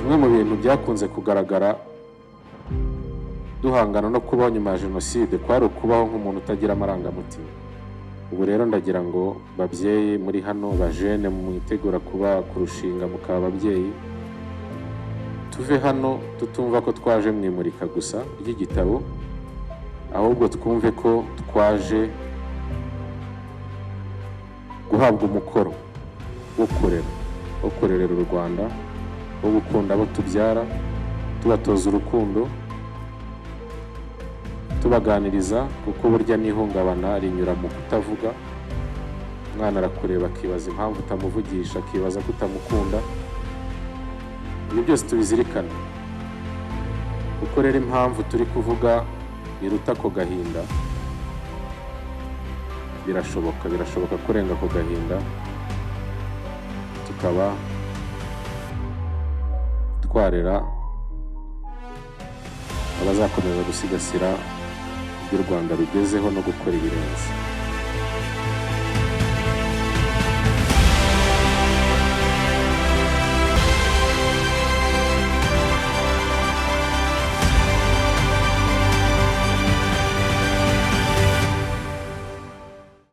Kimwe mu bintu byakunze kugaragara duhangana no kubaho nyuma ya jenoside kwari ukubaho nk'umuntu utagira amarangamutima. Ubu rero ndagira ngo babyeyi muri hano, bajene mwitegura kuba kurushinga mukaba ababyeyi, tuve hano tutumva ko twaje mu imurika gusa ry'igitabo, ahubwo twumve ko twaje guhabwa umukoro wo kurera, wo kurerera u Rwanda, wo gukunda abo tubyara, tubatoza urukundo, tubaganiriza, kuko burya n'ihungabana rinyura mu kutavuga. Umwana arakureba akibaza impamvu utamuvugisha, akibaza ko utamukunda. Ibyo byose tubizirikane, kuko rero impamvu turi kuvuga iruta ako gahinda. Birashoboka, birashoboka kurenga ako gahinda, tukaba twarera abazakomeza gusigasira ibyo u Rwanda rugezeho no gukora ibirenze.